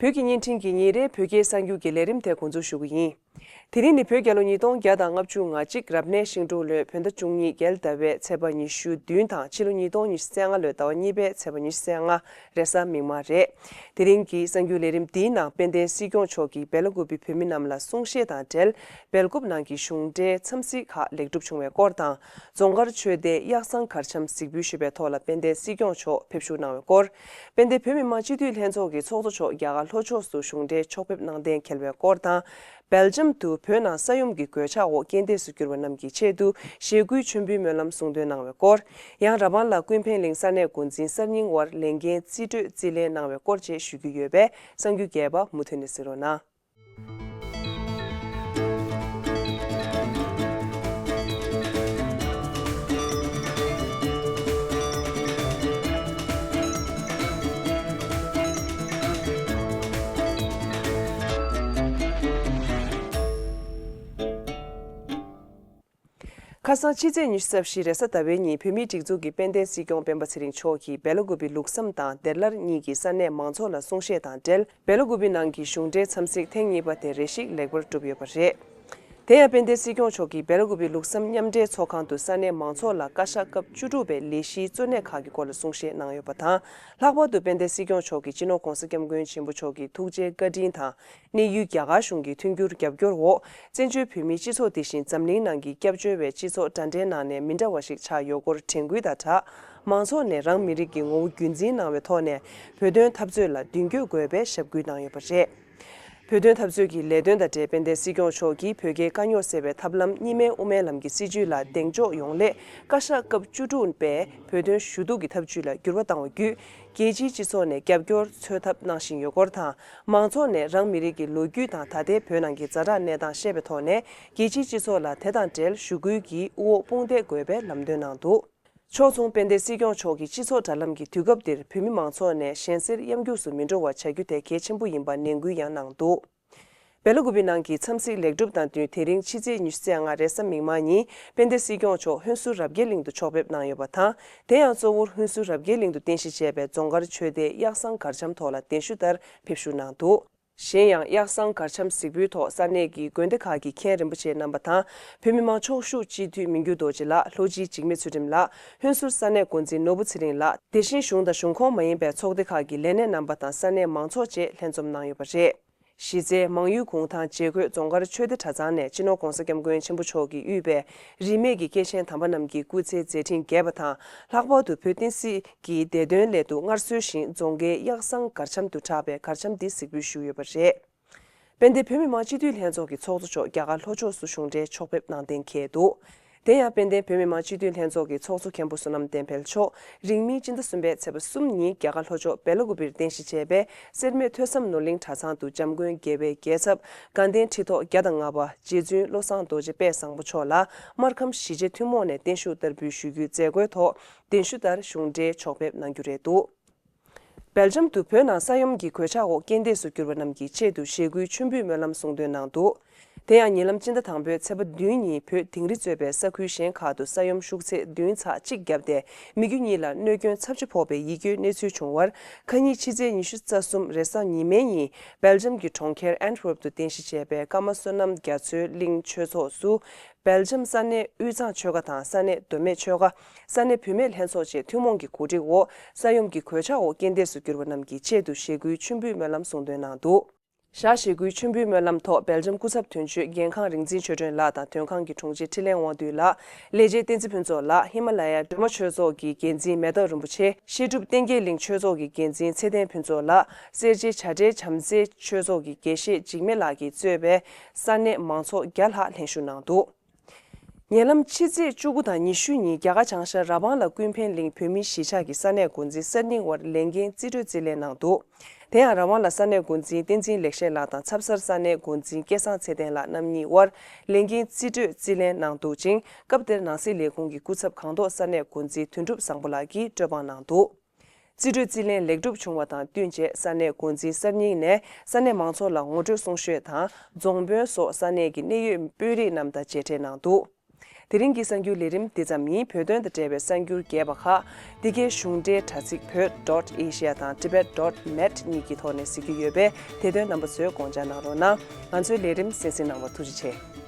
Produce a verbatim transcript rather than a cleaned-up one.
བོད་ཀྱི་བརྙན་འཕྲིན་གྱི་ཉིན་རེའི་བོད་སྐད་གསར་འགྱུར་གྱི་ལས་རིམ་དེ་འགོ་འཛུགས་ཞུ་གི་ཡིན། དེ་རིང་ནི་བོད་རྒྱལ་ལོ་ཉིས་སྟོང་བརྒྱ་དང་ལྔ་བཅུ་ང་གཅིག་རབ་གནས་ཤིང་འབྲུག་ལོའི་བོད་ཟླ་བཅུ་གཉིས་རྒྱལ་ཟླ་བའི་ཚེས་པ་ཉི་ཤུ་བདུན་དང་ཕྱི་ལོ་ཉིས་སྟོང་ཉི་ཤུ་རྩ་ལྔ་ལོའི་ཟླ་བ་གཉིས་པའི་ཚེས་པ་ཉི་ཤུ་རྩ་ལྔ་རེས་གཟའ་མིག་དམར་རེད། དེ་རིང་གི་གསར་འགྱུར་ལས་རིམ་འདིའི་ནང་དཔལ་ལྡན་སྲིད་སྐྱོང་མཆོག་གིས་སྦེལ་ཀོབ་བོད་མི་རྣམས་ལ་གསུང་བཤད་དང་འབྲེལ། སྦེལ་ཀོབ་ནང་གི་གཞུང་འབྲེལ་འཚམས་གཟིགས་ཁག་ལེགས་གྲུབ་བྱུང་བའི་སྐོར་དང་། རྫོང་དཀར་ཆོས་སྡེའི་གཡའ་བཟང་གར་འཆམ་གཟིགས་འབུལ་ཞུས་པའི་ཐོག་ལ་དཔལ་ལྡན་སྲིད་སྐྱོང་མཆོག་ཕེབས་བཞུགས་གནང་བའི་སྐོར། དཔལ་ལྡན་བོད་མི་མང་སྤྱི་འཐུས་ལྷན་ཚོགས་ཀྱི་ཚོགས་གཙོ་མཆོག་རྒྱ་གར་ལྷོ་ཕྱོགས་སུ་གཞུང་འབྲེལ་ཕྱོགས་ཕེབས་གནང་གཏན་འཁེལ་བའི་སྐོར་དང་། སྦེལ་ཇམ་དུ་བོད་ནང་ས་ཡོམ་གྱི་གོད་ཆག་འོག་རྐྱེན་འདས་སུ་གྱུར་བ་རྣམས་ཀྱི་ཆེད་དུ་ཞེ་སྐུལ་མཆོད་འབུལ་སྨོན་ལམ་གསུང་འདོན་གནང་བའི་སྐོར། ཡང་ར་བང་ལ་ཀུན་ཕན་གླིང་ས་གནས་འགོ་འཛིན་གསར་རྙིང་དབར་ལས་འགན་རྩིས་སྤྲོད་རྩིས་ལེན་གནང་བའི་སྐོར་བཅས་ཞུ་རྒྱུ་ཡོད་པས། གསར་འགྱུར་རྒྱས་པ་མུ་མཐུད་ནས་གསན་རོགས་གནང་། ཁ་སང་ཕྱི་ཚེས་ཉི་ཤུ་རྩ་བཞི་རེས་གཟའ་ཟླ་བའི་ཉིན་བོད་མིའི་སྒྲིག་འཛུགས་ཀྱི་དཔལ་ལྡན་སྲིད་སྐྱོང་སྤེན་པ་ཚེ་རིང་མཆོག་གིས་སྦེལ་ཀོབ་ལུགས་བསམ་དང་དེར་ལར་གཉིས་ཀྱི་ས་གནས་མང་ཚོགས་ལ་གསུང་བཤད་དང་འབྲེལ། སྦེལ་ཀོབ་ནང་གི་གཞུང་འབྲེལ་འཚམས་གཟིགས་ཐེངས་གཉིས་པ་དེ་རེ་ཞིག་ལེགས་པར་གྲུབ་ཡོད་པ་རེད། དེ་ཡང་དཔལ་ལྡན་སྲིད་སྐྱོང་མཆོག་གིས་སྦེལ་ཀོབ་ལུགས་བསམ་མཉམ་འབྲེལ་ཚོགས་ཁང་དུ་ས་གནས་མང་ཚོགས་ལ་བཀའ་ཤག་སྐབས་བཅུ་དྲུག་པའི་ལས་གཞིའི་གཙོ་གནད་ཁག་གི་སྐོར་ལ་གསུང་བཤད་གནང་ཡོད་པ་དང་། ལྷག་པར་དུ་དཔལ་ལྡན་སྲིད་སྐྱོང་མཆོག་གིས་སྤྱི་ནོར་༧གོང་ས་༧སྐྱབས་མགོན་ཆེན་པོ་མཆོག་གི་ཐུགས་རྗེ་བཀའ་དྲིན་དང་། གནས་ཡུལ་རྒྱ་གར་གཞུང་གི་མཐུན་འགྱུར་རྒྱབ་སྐྱོར་འོག་བཙན་བྱོལ་བོད་མིའི་སྤྱི་ཚོགས་དེ་བཞིན་འཛམ་གླིང་ནང་གི་སྐྱབས་བཅོལ་བའི་སྤྱི་ཚོགས་འདྲ་འདྲའི་ནང་ནས་མི་འདྲ་བ་ཞིག་ཆགས་ཡོད་སྐོར་དྲན་སྐུལ་དང་སྦྲགས། མང་ཚོགས་ནས་རང་མི་རིགས་ཀྱི་ངོ་བོ་རྒྱུན་འཛིན་གནང་བའི་ཐོག་ནས་བོད་དོན་འཐབ་རྩོད་ལ་མདུན་སྐྱོད་དགོས་པའི་ཞབས་སྐུལ་གནང་ཡོད་པ་རེད། བོད་དོན་འཐབ་རྩོད་ཀྱི་ལས་དོན་དང་འབྲེལ་དཔལ་ལྡན་སྲིད་སྐྱོང་མཆོག་གིས་བོད་རྒྱའི་དཀའ་རྙོག་སེལ་བའི་ཐབས་ལམ་གཉིས་སྨན་དབུ་མའི་ལམ་གྱི་སྲིད་བྱུས་ལ་གདེང་འཇོག་ཡོང་སླད། བཀའ་ཤག་སྐབས་བཅུ་དྲུག་པས་བོད་དོན་ཞུ་གཏུག་གི་ཐབས་ཇུས་ལ་འགྱུར་བ་བཏང་བ་བརྒྱུད། རྒྱལ་སྤྱིའི་སྤྱི་ཚོགས་ནས་རྒྱབ་སྐྱོར་འཚོལ་ཐབས་གནང་བཞིན་ཡོད་སྐོར་དང་། མང་ཚོགས་ནས་རང་མི་རིགས་ཀྱི་ལོ་རྒྱུས་དང་ད་ལྟའི་བོད་ནང་གི་ཛ་དྲག་གནས་སྟངས་ཤེས་པའི་ཐོག་ནས། རྒྱལ་སྤྱིའི་སྤྱི་ཚོགས་ལ་དེ་དང་འབྲེལ་ཞུ་སྐུལ་གྱིས་དབུ་འོག་དཔུང་འདེགས་དགོས་པའི་ལམ་སྟོན་གནང་འདུག་ཕྱོགས་མཚུངས་དཔལ་ལྡན་སྲིད་སྐྱོང་མཆོག་གིས་སྤྱི་ཚོགས་དྲ་ལམ་གྱི་དུས་སྐབས་འདིར་བོད་མི་མང་ཚོགས་ནས་གཞན་སེལ་གཡམ་རྒྱུགས་སུ་མི་འགྲོ་བ་བྱ་རྒྱུ་དེ་གལ་ཆེན་པོ་ཡིན་པ་ནན་སྐུལ་ཡང་གནང་འདུག་སྦེལ་ཀོབ་ནང་གི་འཚམས་གཟིགས་ལེགས་གྲུབ་དང་བསྟུན། དེ་རིང་ཕྱི་ཚེས་ཉི་ཤུ་རྩ་ལྔ་རེས་གཟའ་མིག་དམར་ཉིན་དཔལ་ལྡན་སྲིད་སྐྱོང་མཆོག་ཧུན་སུར་རབ་རྒྱས་གླིང་དུ་ཕྱོགས་ཕེབས་གནང་ཡོད་པ་དང་། དེ་ཡང་གཙོ་བོར་ཧུན་སུར་རབ་རྒྱས་གླིང་དུ་རྟེན་གཞི་བྱས་པའི་རྫོང་དཀར་ཆོས་སྡེའི་གཡའ་བཟང་གར་འཆམ་ཐོག་ལ་གདན་ཞུ་ལྟར་ཕེབས་བཞུགས་གནང་འདུག་གཞན་ཡང་། གཡའ་བཟང་གར་འཆམ་གཟིགས་འབུལ་ཐོག་ས་གནས་ཀྱི་དགོན་སྡེ་ཁག་གི་མཁན་རིན་པོ་ཆེ་རྣམ་པ་དང་། བོད་མི་མང་ཆོག་ཤུགས་སྤྱི་འཐུས་མི་འགྱུར་རྡོ་རྗེ་ལགས། ལྷོ་སྤྱི་འཇིགས་མེད་ཚུལ་ཁྲིམས་ལགས། ཧུན་སུར་ས་གནས་འགོ་འཛིན་ནོར་བུ་ཚེ་རིང་ལགས། དེ་བཞིན་གཞུང་དང་གཞུང་ཁོངས་མ་ཡིན་པའི་ཚོགས་སྡེ་ཁག་གི་ལས་སྣེ་རྣམ་པ་དང་ས་གནས་མང་ཚོགས་བཅས་ལྷན་འཛོམས་གནང་ཡོད་པ་རེད། གཞི་རྩའི་མང་ཡུལ་གུང་ཐང་བྱེས་འཁོད་རྫོང་དཀར་ཆོས་སྡེ་གྲྭ་ཚང་ནས་སྤྱི་ནོར་༧གོང་ས་༧སྐྱབས་མགོན་ཆེན་པོ་མཆོག་གིས་དབུས་པའི་རིས་མེད་ཀྱི་སྐྱེས་ཆེན་དམ་པ་རྣམས་ཀྱི་སྐུ་ཚེའི་མཛད་འཕྲིན་རྒྱས་པ་དང་། ལྷག་པར་དུ་བོད་བསྟན་སྲིད་ཀྱི་བདེ་དོན་སླད་དུ་སྔར་སྲོལ་བཞིན་རྫོང་དཀར་གཡའ་བཟང་གར་འཆམ་དུ་གྲགས་པའི་གར་འཆམ་འདི་གཟིགས་འབུལ་ཞུས་ཡོད་པ་རེད། དཔལ་ལྡན་བོད་མི་མང་སྤྱི་འཐུས་ལྷན་ཚོགས་ཀྱི་ཚོགས་གཙོ་མཆོག་རྒྱ་གར་ལྷོ་ཕྱོགས་སུ་གཞུང་འབྲེལ་ཕྱོགས་ཕེབས་གནང་གཏན་འཁེལ་འདུག་དེ་ཡང་དཔལ་ལྡན་བོད་མི་མང་སྤྱི་འཐུས་ལྷན་ཚོགས་ཀྱི་ཚོགས་གཙོ་མཁན་པོ་བསོད་ནམས་བསྟན་འཕེལ་མཆོག་རིང་མིན་སྤྱི་ཟླ་གསུམ་པའི་ཚེས་པ་གསུམ་ཉིན་རྒྱ་གར་ལྷོ་ཕྱོགས་སྦེལ་ཀོབ་པིར་རྟེན་གཞི་བྱས་པའི་སེར་སྨད་ཐོས་བསམ་ནོར་གླིང་གྲྭ་ཚང་དུ་འཇམ་མགོན་དགེ་བའི་རྒྱལ་ཚབ་དགའ་ལྡན་ཁྲི་ཐོག་བརྒྱ་དང་ལྔ་པ་རྗེ་བཙུན་བློ་བཟང་རྡོ་རྗེ་དཔལ་བཟང་པོ་མཆོག་ལ་སྨར་ཁམས་གཞིས་བྱེས་ཐུན་མོང་ནས་བརྟན་བཞུགས་བསྟར་འབུལ་ཞུ་རྒྱུའི་མཛད་སྒོའི་ཐོག་གདན་ཞུ་ལྟར་གཞུང་འབྲེལ་ཕྱོགས་ཕེབས་གནང་རྒྱུ་རེད་འདུག་སྦེལ་ཇམ་དུ་བོད་ནང་ས་ཡོམ་གྱི་གོད་ཆག་འོག་རྐྱེན་འདས་སུ་གྱུར་པ་རྣམས་ཀྱི་ཆེད་དུ་ཞེ་སྐུལ་མཆོད་འབུལ་སྨོན་ལམ་གསུང་འདོན་གནང་འདུག་དེ་ཡང་ཉེ་ལམ་སྤྱི་ཟླ་དང་པོའི་ཚེས་པ་བདུན་ཉིན་བོད་དིང་རི་གཙོས་པའི་ས་ཁུལ་གཞན་ཁག་ཏུ་ས་ཡོམ་ཤུགས་ཚད་བདུན་ཚེག་གཅིག་བརྒྱབ་སྟེ་མི་རྒྱུ་གཉིས་ལ་གནོད་སྐྱོན་ཚབས་ཆེ་ཕོག་པའི་ཡིད་སྐྱོའི་གནས་ཚུལ་བྱུང་བར། ཁ་ཉིན་ཕྱི་ཚེས་ཉི་ཤུ་རྩ་གསུམ་རེས་གཟའ་ཉི་མའི་ཉིན་སྦེལ་ཇམ་གྱི་གྲོང་ཁྱེར་ཨན་ཊི་ཝེར་པ་དུ་རྟེན་གཞི་བྱས་པའི་ཀརྨ་བསོད་ནམས་རྒྱ་མཚོའི་གླིང་ཆོས་ཚོགས་སུ། སྦེལ་ཇམ་ས་གནས་དབུས་གཙང་ཆོལ་ཁ་དང་ས་གནས་མདོ་སྨད་ཆོལ་ཁ། ས་གནས་བུད་མེད་ལྷན་ཚོགས་བཅས་ཐུན་མོང་གི་གོ་སྒྲིག་འོག་ས་ཡོམ་གྱི་གོད་ཆག་འོག་རྐྱེན་འདས་སུ་གྱུར་པ་རྣམས་ཀྱི་ཆེད་དུ་ཞེ་སྐུལ་མཆོད་འབུལ་སྨོན་ལམ་གསུང་འདོན་གནང་འདུག་ཞག་ཞེ་དགུའི་མཆོད་འབུལ་སྨོན་ལམ་ཐོག་སྦེལ་ཇམ་སྐུ་ཚབ་དོན་གཅོད་རྒན་ཁང་རིག་འཛིན་ཆོས་སྒྲོན་ལགས་དང་དོན་ཁང་གི་དྲུང་ཆེ་ཁྲི་ལན་དབང་འདུས་ལགས། ལས་བྱེད་བསྟན་འཛིན་ཕུན་ཚོགས་ལགས། ཧི་མ་ལ་ཡ་སྒྲོལ་མ་ཆོས་ཚོགས་ཀྱི་འགན་འཛིན་མེ་སྟག་རིན་པོ་ཆེ། བཤད་སྒྲུབ་བསྟན་རྒྱས་གླིང་ཆོས་ཚོགས་ཀྱི་འགན་འཛིན་ཚེ་བརྟན་ཕུན་ཚོགས་ལགས། སེར་བྱེས་བྱ་བྲལ་བྱམས་བརྩེ་ཆོས་ཚོགས་ཀྱི་དགེ་བཤེས་འཇིགས་མེད་ལགས་ཀྱིས་གཙོས་པའི་ས་གནས་མང་ཚོགས་བརྒྱ་ལྷག་ལྷན་ཞུགས་གནང་འདུག་ཉེ་ལམ་ཕྱི་ཚེས་བཅུ་དགུ་དང་ཉི་ཤུ་ཉིན་རྒྱ་གར་བྱང་ཤར་ར་བང་ལ་ཀུན་ཕན་གླིང་བོད་མིའི་གཞིས་ཆགས་ཀྱི་ས་གནས་འགོ་འཛིན་གསར་རྙིང་དབར་ལས་འགན་རྩིས་སྤྲོད་རྩིས་ལེན་གནང་འདུག་དེ་ཡང་ར་བང་ལ་ས་གནས་འགོ་འཛིན་བསྟན་འཛིན་ལེགས་བཤད་ལགས་དང་ཚབ་སར་ས་གནས་འགོ་འཛིན་སྐལ་བཟང་ཚེ་བརྟན་ལགས་རྣམ་གཉིས་དབར་ལས་འགན་རྩིས་སྤྲོད་རྩིས་ལེན་གནང་འདུག་ཅིང་། སྐབས་དེར་ནང་སྲིད་ལས་ཁུངས་ཀྱི་སྐུ་ཚབ་སྒང་ཏོག་ས་གནས་འགོ་འཛིན་དོན་གྲུབ་བཟང་པོ་ལགས་ཀྱིས་སྤྲོད་དཔང་གནང་འདུག་རྩིས་སྤྲོད་རྩིས་ལེན་ལེགས་གྲུབ་བྱུང་བ་དང་བསྟུན་བྱས་ས་གནས་འགོ་འཛིན་གསར་རྙིང་ནས་ས་གནས་མང་ཚོགས་ལ་ངོ་སྤྲོད་གསུང་ཤོས་དང་རྫོང་དཔོན་སོགས་ས་གནས་ཀྱི་གནད་ཡོད་དཔོན་རིགས་རྣམས་དང་མཇལ་འཕྲད་གནང་འདུག་དེ་རིང་གི་གསར་འགྱུར་ལས་རིམ་འདི་ཙམ་ཡིན། བོད་དོན་དང་འབྲེལ་བའི་གསར་འགྱུར་རྒྱས་པ་ཁག་འདི་གའི་གཞུང་འབྲེལ་དྲ་ཚིགས་བོད་dot asia དང་tibet dot net གཉིས་ཀྱི་ཐོག་ནས་གཟིགས་ཀྱི་ཡོད་པས། དེ་དོན་རྣམ་པ་ཚོས་དགོངས་འཇགས་གནང་རོགས་གནང་། ང་ཚོའི་ལས་རིམ་གསན་གཟིགས་གནང་བར་ཐུགས་རྗེ་ཆེ།